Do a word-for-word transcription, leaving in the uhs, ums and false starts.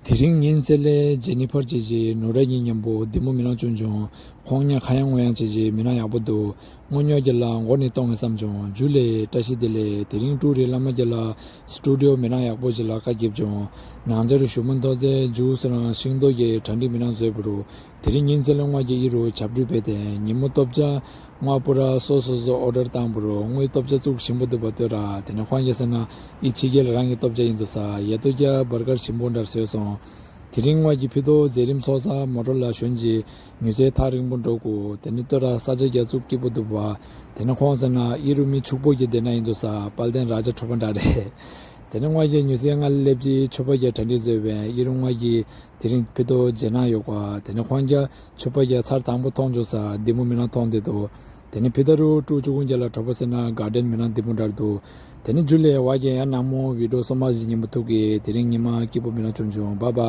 དེ་རིང་ཉིན་མཚན་ལས་ཇེ་ནི་ཕར་བྱས་རྗེས་ནུ་ར་གཉིས་མཉམ་པོ་བདེ་མོ་མི་ནང་བྱུང་བྱུང་། ཁོང་གཉིས་ཁ་ཡང་ངོ་ཡང་བྱས་རྗེས་མི་ནང་ཡག་པོ་འདུག་དངོས་གནས་ཀྱི་ལ་མགོ་ནས་གཏོང་ངེས་བསམ་བྱུང་། ཇུ་ལེ་བཀྲ་ཤིས་བདེ་ལེགས། དེ་རིང་ཀྲུའུ་རེན་བླ་མ་རྒྱལ་ལ་སི་ཊུ་ཌི་ཡོ་མི་ནང་ཡག་པོ་ཞིག་ལ་བཀའ་བརྒྱབ་བྱུང་། ནང་ཆར་ཞུ་མ་མཐོང་ཚེ་ཇུ་སི་རང་ཤིང་ཏོག་གི་གྲ་སྒྲིག་མི་ནང་བཟོས་པ་རུ། དེ་རིང་ཉིན་མཚན་ལས་དངོས་ཀྱི་ཨི་རུ་བྱབས་ཁྲུས་བས་ཏེ་ཉིན་མོ་ལྟོ་ཆས་དངོས་པོ་ར་སོ་སོ་སོ་ཨོ་ཌར་བཏང་བ་རུ་དངོས་ལྟོ་ཆས་བཙུགས་ཞིམ་པོ་འདུག་པ་ལྟོས་ར། དེ་ནས་ཁོང་གིས་ཟེར་ན་ཨི་ཕྱི་རྒྱལ་རང་གི་ལྟོ་ཆས་ཡིན་འདུག་ས། ཡེ་ཏོ་རྒྱ་བར་གར་ཞིམ་པོ་འདྲ་བཟོས་སོང་། དེ་རིང་དངོས་ཀྱི་ཕི་ཏོ་མཛད་རིམ་ཚོགས་ས་མོ་ཊ་ལ་ཞོན་རྗེས་མྱུར་ཚད་ཐག་རིང་པོ་འགྲོ་དགོས། དེ་ནས་ལྟོས་ར་ས་ཆ་རྒྱ་བཙུགས་སྐྱིད་པོ་འདུག་པ། དེ་ནས་ཁོང་ཟེར་ན་ཨི་རུ་མི་ཕྱུག་པོ་གི་སྡེ་ན་ཡིན་འདུག་ས། དཔལ་ལྡན་ར་ཇ་ཁྲོ་པ་འདྲ་རེད། དེ་ནས་དངོས་ཀྱི་མྱུར་ཚད་ང་སླེབས་རྗེས་མཆོད་པ་རྒྱ་གྲ་སྒྲིག་བཟོས་པས་ཨི་རུ་དངོས་ཀྱི་དེ་རིང་ཕི་ཏོ་རྗེས་གནང་ཡོད་ཀ། དེ་ནས་ཁོང་རྒྱ་མཆོད་པ་རྒྱ་ཚར་དང་པོ་མཐོང་བྱུང་ས་བདེ་མོ་མི་ནང་མཐོང་བསྡད་འདུག་དེ་ནས་ཕི་ཏ་རུ་ཀྲུའུ་ཆུ་ཀུང་རྒྱ་ལ་གྲོགས་པོ་ཟེར་ན་གར་ཌེན་མི་ནང་བདེ་མོ་འདྲ་འདུག་དེ་ནས་ཇུ་ལེ་བ་རྒྱ་ཡང་ནང་མོ་བི་ཌི་ཡོ་སོ་མ་ཞིག་ཉན་པ་ཐུག་གི། དེ་རིང་ཉི་མ་སྐྱིད་པོ་མི་ནང་བྱུང་བྱུང་། བཱའི་བཱའི།